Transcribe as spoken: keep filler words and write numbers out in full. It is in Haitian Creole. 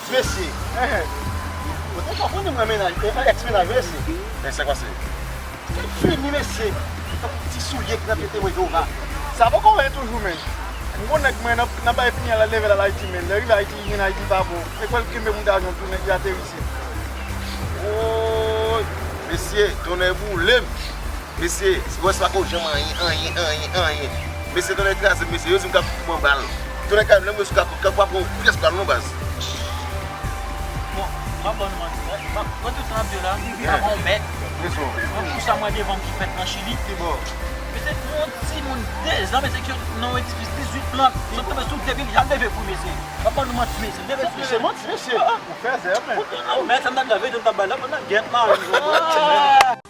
Mesye, ou te konprann mwen mennaj, e, èks mennaj, mesye. Men sa k pase? Fini, mesye. Tankou ti soulye ki nan pye te mwen, Jewova. Sa poko anyen toujou, men. M gon nèg mwen nan, nan bay pinyèl la, leve l al Ayiti, men. Lè rive Ayiti, li jwenn Ayiti pa bon. E kwè l kenbe moun ta jwenn tou, nèg li ateri isit. Woy! Mesye, tonnè boule m. Mesye, si wè se pa ko janm anyen, anyen, anyen, anyen. Mesye, tonnè kraze m, mesye, yo di m k ap pran bal. Tonnè kay m, lè m rive sou Kakòt, Kakòt pa pran yon pyès bal non, baz. Bon, m ap ban nou manti, wi. M ap, mwen tout tan ap di w la, m pa gon mèt. Mwen pou sa mwen devan m ki fèt nan Chili. Bon. Mesye, yon timoun de zan, mesye, ki nan yon edifis dizuit plant, sot tonbe sou de pyè, l ap leve pou mesye. M ap ban nou manti, mesye. Leve sou mesye. Manti, mesye. Ou fè zè, men. Mèt sa m t ap lave, m t ap bay la, pandan gèt mari.